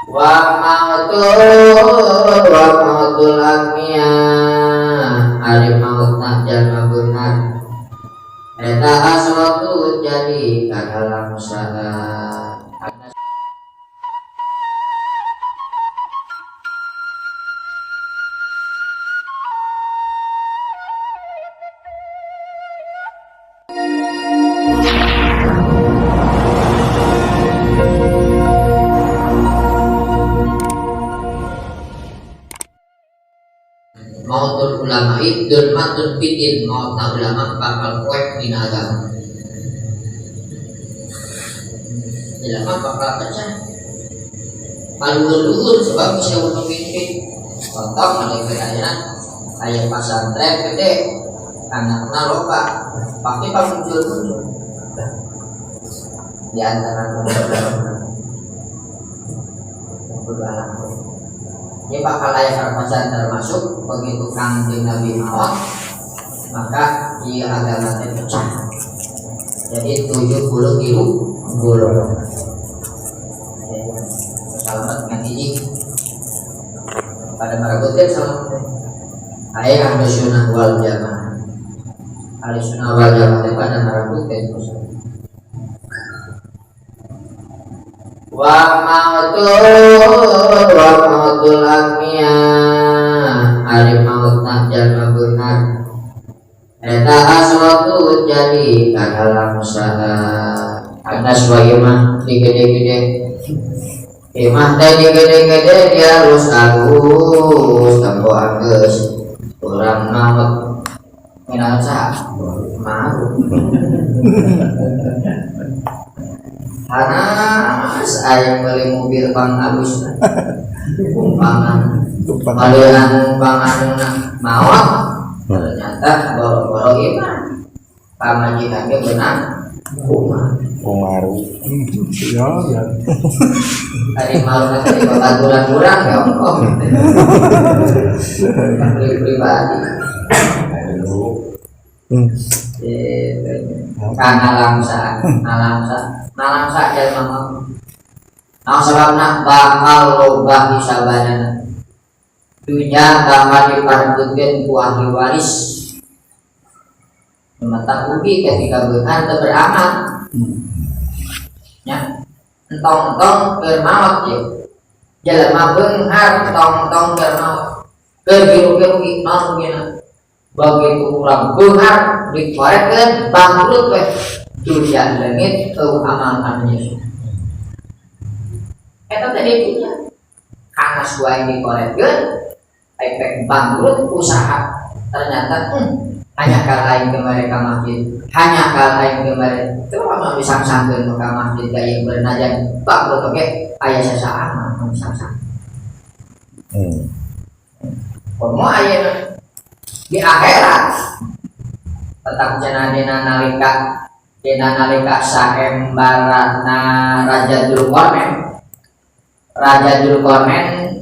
Wa mautul agniya ari mautna jalma beunghar eta hasratu jadi kadalam usaha. Mautul ulama idul matun bidin mautna ulama bakal poek dina agama. Ulama bakal pecah. Paluhur-luhur sebab bisa memimpin. Contoh mereka ayeuna aya pasantren gede, anakna loba, pasti pamuncul-muncul. Di antara ulama. Ini bakal aya perpecahan termasuk begitu Kangjeng Nabi maot maka ia agama teh pecah. Jadi 70 golongan. Selamat dengan hiji pada maragotin selamat. Aya ahlu sunnah wal jamaah. Ahlu sunnah wal jamaah teh pada maragotin. Wa mautul agniya ari mautna jalma beunghar eta hasratu jadi kadalam usaha. Anas wa imah digede-gede imah teh digede-gede dialus-alus tempo anggeus urang maut ngeunaan saha maut. Panas aya meuli mobil pang alus umpangan malian umpangan maot ternyata boro-boro iman pamajikan ge beunang Umaru ya ya tadi malam tadi babaturan urang ya Allah pribadi ngalamsa ngalamsa ngalamsa jalma mah naon sababna bakal loba hisabanana dunya bakal diparebutkeun ku ahli waris mata rugi ketika beunghar teu beramal nya entong-entong keur maot ye jelema beunghar entong-entong keur maot keur rugi-rugi naon rugina begitu urang beunghar dikorekeun bangkrut we dunia leungit eueuh amal anu nyusun eta teh dunya karena suai dikorekeun efek bangkrut usaha ternyata hanya kalahin ke mereka masjid hanya kalahin ke mereka itu mah bisa sangkeun ke masjid gaya bernajan bangkrut oge aya sasaan mah sang-sang komo ayeuna di akhirat tetap cenah dina nalika saembarana Raja Dzulqarnain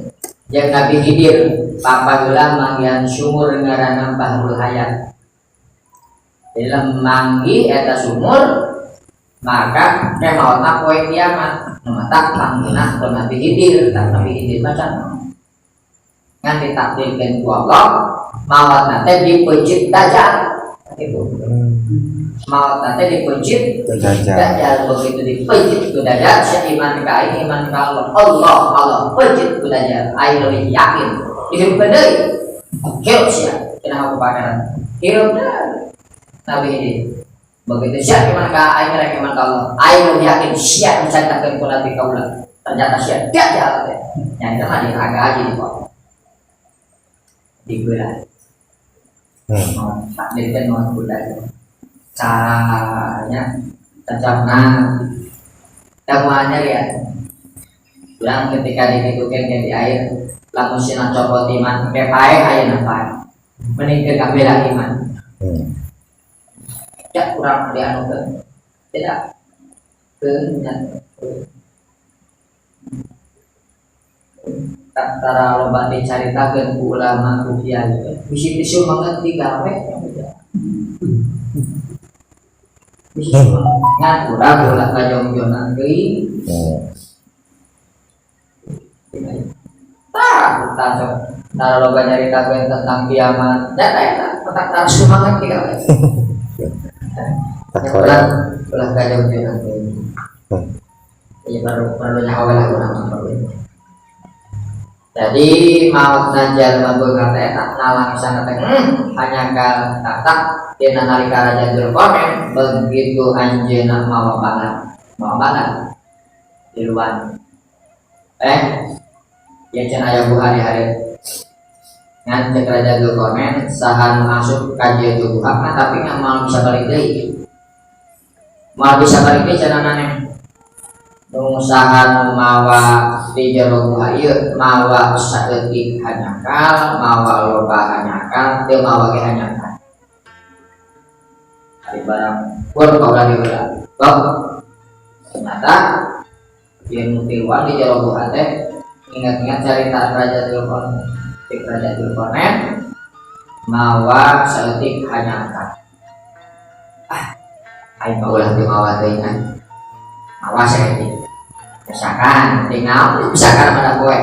jeung Nabi Khidir papageula manggihan sumur ngaranna Bahrul Hayat. Dalam manggi eta sumur maka teh maotna poe kiamat matak panggihna ku Nabi Khidir, tak Nabi Khidir maca ngan ditakdirkeun ku Allah maotna teh dipeuncit dajjal gitu. Maotna teh dipeuncit dajjal, begitu dipeuncit ku dajjal seiman ka aing iman ka Allah Allah Allah peuncit ku dajjal aing leuwih yakin hirup deui hirup sia cenah aku pangeran hirup deui Nabi ini begitu sia iman ka aing rek iman ka Allah aing leuwih yakin sia dicaritakeun ku Nabi kaula ternyata sia dajjal teh nya eta mah diagak-agak di kok digeura mau takdirkan mau budaya caranya cacapna dakwahnya ya bilang ketika ditutukin ke di air lamun sina copot iman ke pae ayeuna pae mending ke kabela iman ya kurang dianukeun tidak ke tara loba dicaritakeun ku ulama ku kiai bisi-bisi mangan tiga we bisi ngan urang ulah kajongjonan deui. Tah sok tara loba nyaritakeun tentang kiamat. Da eta otak tara semangat tiga we. Ulah ulah kajauh nanti. Jadi perlu perlu nyawa lah urang mah perlu. Jadi mautna jalma beunghar teh eta nalangsana teh hanjakal tatak dina nalika Raja Zulkarnain begitu anjeunna mawa banget di luar ya cenah aya hari-hari ngan cek Raja Zulkarnain saha nu asup ka dieu tubuh mah, tapi nggak mau bisa balik deui, moal bisa balik deui cenah. Maneh nu saha nu mawa di jero guha ieu, mawa saeutik hanjakal, mawa loba hanjakal, teu mawa ge hanjakal. Ari barang pun kaula diheula. Bab ternyata ieu nu tiluan di jero guha teh ingat-ingat cerita Raja Zulkarnain. Cek Raja Zulkarnain mawa saeutik hanjakal, ah aing mah ulah teu mawa teuing ah, mawa saeutik misalkan tinggal misalkan pada poe.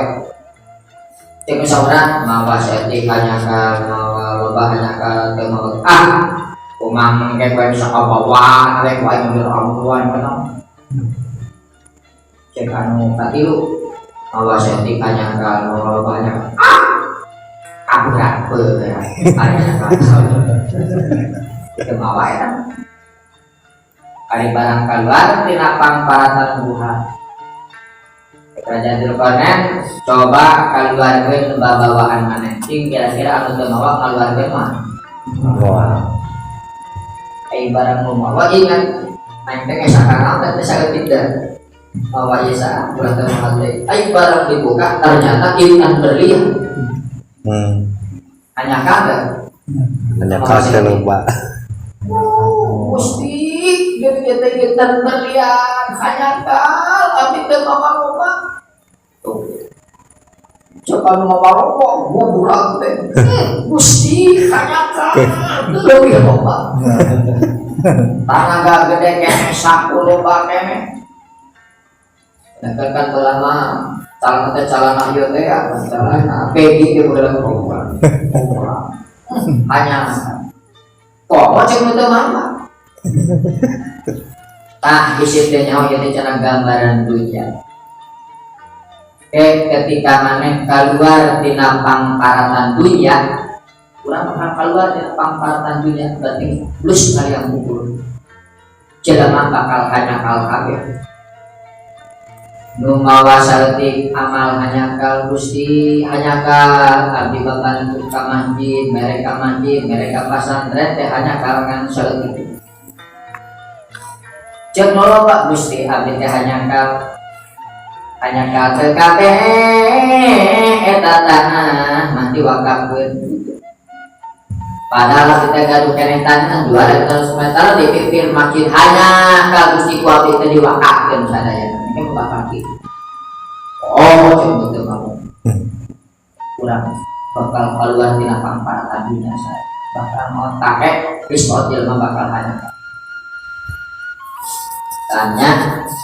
Cek saurang mawa saeutik hanjakal, mawa loba hanjakal, teu mawa, ah kumaha mengke kowe bisa kabawa we ku aing mobil ambuan kana. Cek anu katilu mawa saeutik hanjakal, mawa loba hanjakal, ah kaberat berat hanjakal teu mawa eta. Ari barang keluar tina pangparatan guha, Raja Zulkarnain coba keluarkeun babawaan maneh sing kira-kira anu teu mawa ngaluarkeun mah. Wah. Ai barang nu mawa ingat aing teh geus sakanal teh saeutik teh mawa ieu saha ulah teu mawa teh. Ai barang dibuka ternyata intan berlian. Hanjakal teh. Hanjakal teh loba. Oh, Gusti, gitu teh intan berlian hanjakal tapi teu mawa loba. Tuh. Coba nu mawa loba gugurak teh. Gusti, hanjakal leuwih loba. Tanaga gede keneh, saku loba keneh. Sedangkan kan ulama calon teh calana ieu teh ya, calana pegi teh baheula loba. Hanya kok cek nu teu mawa. Tah bisi teh nyaho ieu teh cenah gambaran dunya. Ketika maneh keluar tina pangparatan dunya, urang bakal keluar tina pangparatan dunya, berarti plus kali yang pukul. Jelema bakal hanjakal kabeh. Nu mawa saeutik amal hanjakal, Gusti hanjakal abdi babantu ka masjid, mere ka masjid, mere ka pasantren teh hanjakal ngan saeutik. Cek nu loba, Gusti abdi teh hanjakal, hanjakal teu kabeh eta tanah mah diwakafkeun. Padahal kita gaduh keneh tanah 200 meter di pipir masjid, hanjakal Gusti ku abdi teh diwakafkeun sadayana. Ini bakal kitu. Oh, cek betul kamu. Kurang bakal keluar tina pangparatan dunya saya. Bakal mau take geus jelema bakal hanya. Tanya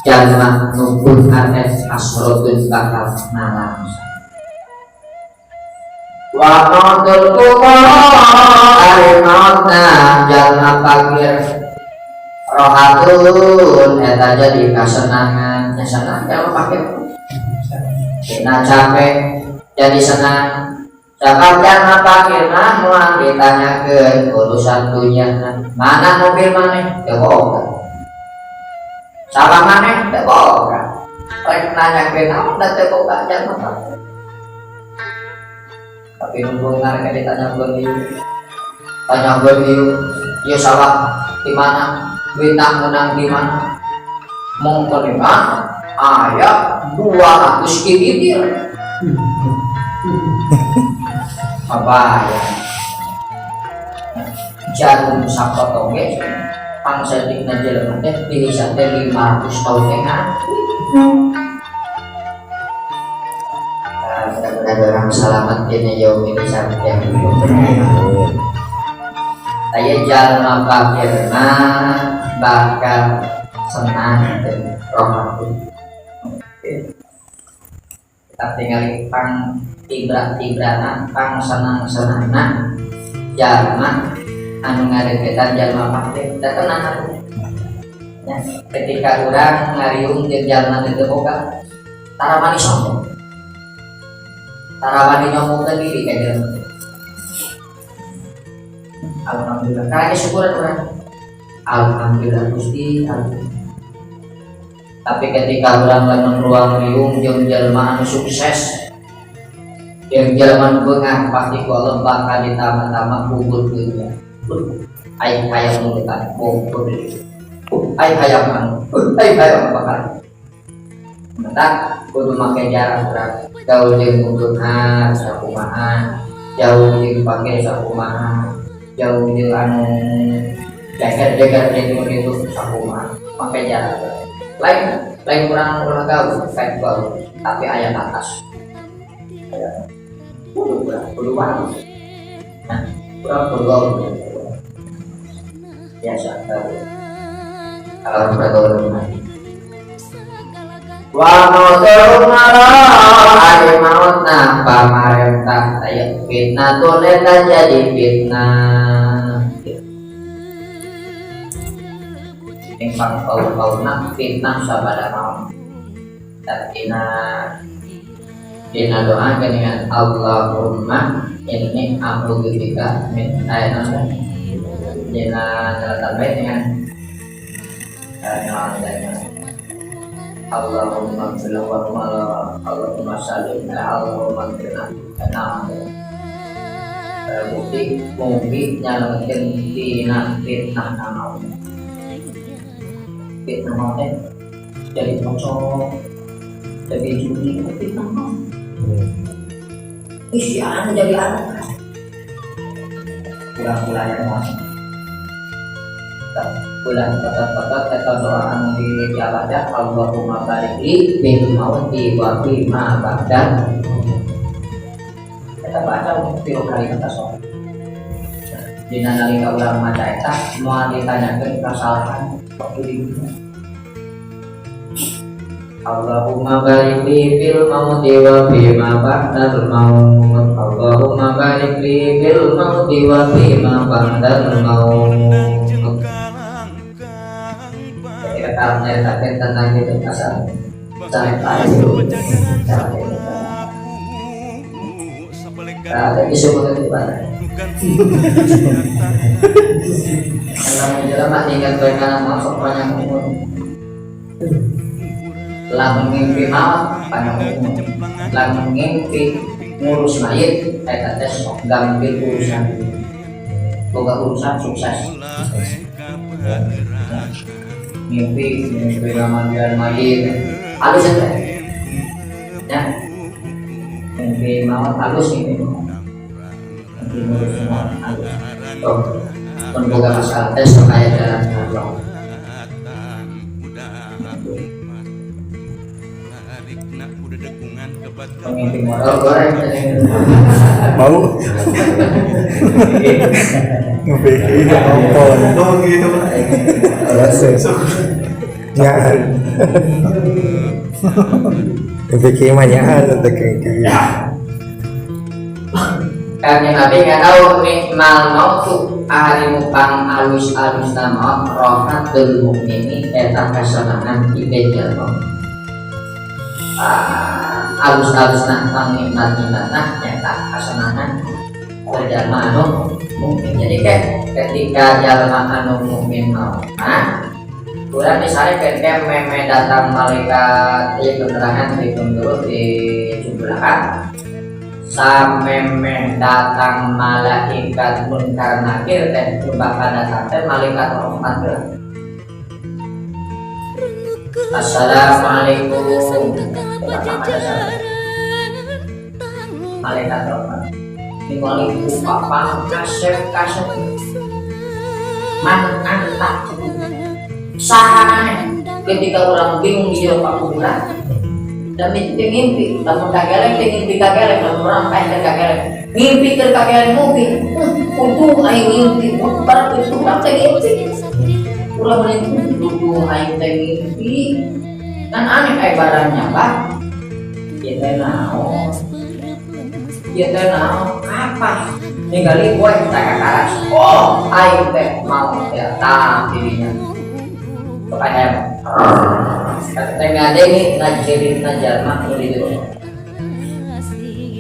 jalma nu beunghar teh asrotun bakal nalangsa. Wa mautul fuqara ari mautna jalma fakir rohatun eta jadi kasenangan. Nya senang jalma fakir. Dina capek jadi senang. Sabab jalma fakir mah moal ditanyakeun urusan dunya. Mana mobil maneh? Teu boga. Sawah maneh? Teu boga. Rek nanyakeun naon da teu boga jalma fakir. Tapi nu beunghar ke ditanya ieu. Tanya ieu, ieu sawah di mana? Duitna meunang di mana? Mongko di mana? Aya 200 kibitir. Apa ya? Jarum sapotong ge pangsaeutikna jelema teh dihisab teh 500 tahun teh ngantri. Nah, mudah-mudahan orang selamat dina yaumil hisab ya. Aya jalma fakir mah bakal senang dan rohatun. Katingali pang tibra-tibrana, pang senang-senangna jalma anu ngadeukeutan jalma fakir da tenang atuh. Ya, ketika urang ngariung jeung jalma teu boga tara wani sombong, tara wani nyombongkeun diri ka jelema. Alhamdulillah, karena syukuran urang, alhamdulillah Gusti, alhamdulillah. Tapi ketika urang lamun ruang riung jeung jelema anu sukses, jeung jelema nu beunghar, pasti ku Allah bakal ditambah-tambah kubur dunya. Aing hayang nu dekat kubur, aing hayang anu, aing hayang bakal. Mata kudu make jarak urang jauh jeung nu beunghar sakumaha, jauh jeung fakir sakumaha, jauh jeung anu jagar-jagar jeung gitu sakumaha, make jarak. Lain lain kurang ulah gaul, kayak gaul, tapi aya batas. Aya kudu kurang kudu bagus. Nah, kurang kudu gaul biasa gaul. Kalau bergaul nanti wa mautul ari mautna pamarentah aya fitnah tun eta jadi fitnah. Yang pang-pauna fitnah sabada maut. Dan dina dina doa dengan Allahumma inni a'udzubika min ayat dina dalam dengan Allahumma ighfir wa Allahumma sallim Allahumma ighfir lana. Bukti mugi nyalametkeun tina fitnah maut. Fitnah maut teh jadi pocong, jadi judi, fitnah maut. Ih, si anu jadi anu. Kurang-kurang yang mau. Bulan kotak-kotak atau doa anu dibaca Allahumma barik li fil mauti wa fi ma ba'da. Kita baca tilu kali kata soal. Dina nalika urang maca eta moal ditanyakeun kesalahan waktu di dunia. Allahumma barik li fil mauti wa fi ma ba'dal maut. Allahumma barik li fil mauti wa fi ma ba'dal maut. Ketika kalau menyeritakan tentang itu asal sampai itu nah, tapi semua itu pada kalau menjelma ingat mereka masuk panjang umur, lamun ngimpi maut panjang umur, lamun ngimpi ngurus mayit eta teh sok gampil urusan, boga urusan sukses. Mimpi mimpi mandian mayit halus ya, ya mimpi maut halus, mimpi maut, mimpi ngurus maut halus. Tuh pun boga masalah teh sok aya jalan keluar. Pemimpin modal goreng mau ngepikir apa Oh gitu. nyaan ngepikir mah nyaan untuk kayak Kanjeng Nabi nggak tahu nikmal mautu ari mupang alus-alus maut rohatul mukmini eta kasenangan ieu jalma. Alus-alus nah pang nikmat-nikmatna nyata kasenangan jalma anu mukmin. Jadi kayak ketika jalma anu mukmin maut, nah urang misalnya kayak meme datang malaikat ieu keterangan di dulu di jumlahan sameme datang malaikat munkar nakir teh bakal datang teh malaikat rahmat teh. Assalamualaikum. Malaikat rahmat ningali papa kasep kasep man anta saha maneh ketika orang bingung di jero kuburan dan itu teh ngimpi lamun kageleng teh ngimpi kageleng lamun urang paeh teh kageleng ngimpi keur kageleng mungkin untung aing ngimpi bar itu urang teh ngimpi ulah mending untung aing teh ngimpi kan aneh kayak barangnya pak. Ieu teh naon? Ieu teh naon? Kapas. Ningali poe teh karas. Oh, aing teh mau teh tah dirinya. Sok aya. Kata teh ngadenge ngajeritna jalma nu di dieu.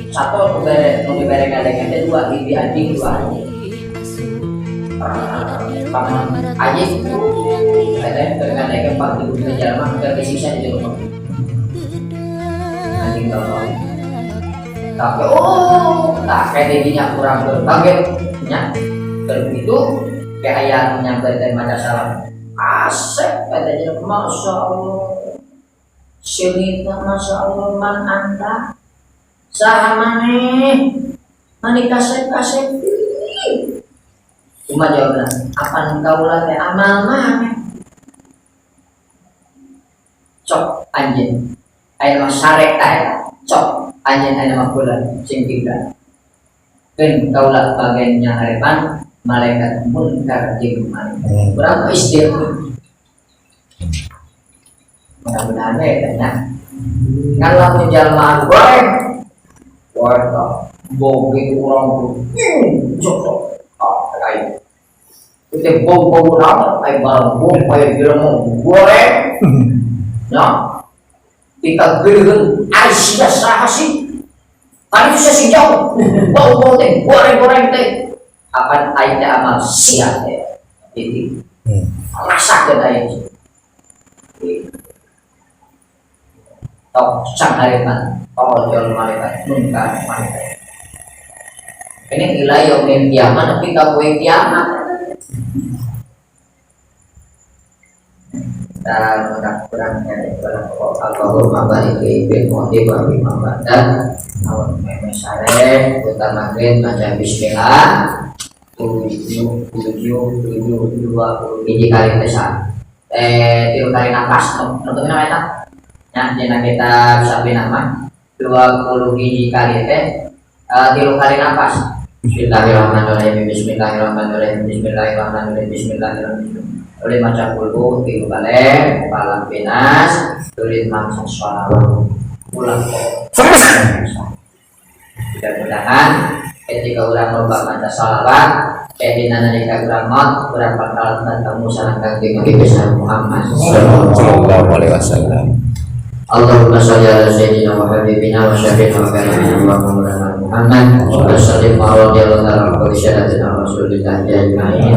Satu nu bere nu dibere ngadenge teh dua hiji anjing dua anjing. Paman anjing eta teh ngadenge pak di jalma keur disiksa di jero. Anjing tolong. Tapi oh, tak kayak didinya kurang berbagai nya. Kalau begitu kayak aya nu nyamperkeun maca salam. Asep katanya, Masya Allah. Seungitna Masya Allah man anta. Saha maneh? Mani kasep-kasep. Cuma jawabna, apan kaula teh amal maneh? Cok anjeun. Aya mah sarek ta eta. Cok anjeun aya mah kula sing tinggal. Keun kaula bagian nyaharepan malaikat munkar jeung malaikat. Urang mah istighfar. Mudah-mudahan we teh nya. Ngan lamun jalma anu goreng, wah eta boge urang tuh, cok cok, ah aing. Itu bau-bau naon, aing barang bau aya jelema goreng. Ya. Kita geureun ari sia saha sih? Tadi itu saya jauh, bau-bau teh, goreng-goreng teh. Apan aing teh amal sia teh. Jadi rasakeun aing. Tok sang hariman, tojol malaikat, munkar malaikat. Ini ila yaumil kiamat tapi ka poe kiamat. Dan kurang-kurangnya Allahumma barik li fil muhdi wa fi ma ba'da. Awan meme sare utamakeun maca bismillah 7 7 7 2 hiji kali teh tilu kali napas nu nama eta nya dina kitab Sabina mah 20 hiji kali teh tilu kali napas. Bismillahirrahmanirrahim, bismillahirrahmanirrahim, bismillahirrahmanirrahim, bismillahirrahmanirrahim. Oleh maca kulhu tilu balik palang pinas tulis mangsa sholawat pulang kok. Mudah-mudahan ketika urang loba maca sholawat dina nalika urang maut urang bakal ketemu sareng Kangjeng Nabi besar Muhammad sallallahu alaihi wasallam. Allahumma sholli ala sayyidina wa habibina wa syafi'ina wa karimina wa maulana Muhammad wa sallim wa radhiyallahu ta'ala an syadatina Rasulillah ajma'in.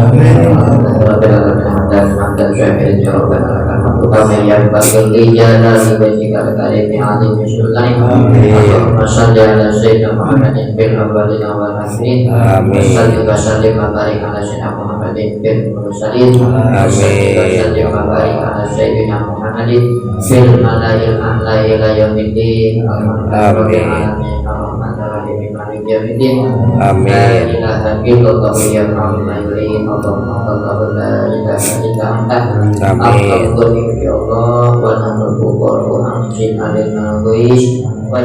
Rabbil alamin hamdan hamdan syakirin ya rabbana lakal hamdu kama yanbaghi li jalali wajhika al-karim azim sultani. Allahumma sholli ala sayyidina Muhammadin fil awwalina wal akhirin. Amin. Wa salli wa sallim wa barik ala sayyidina Muhammadin fil mursalin. Amin. Wa salli wa barik ala sayyidina Muhammadin fil malail a'la ila yaumiddin. Amin. Amin. La ilaha illallah ya Muhammadin Allahumma la ilaha illa anta. Amin. Ya Allah wa nahnu fuqara anzil alaina ghais wa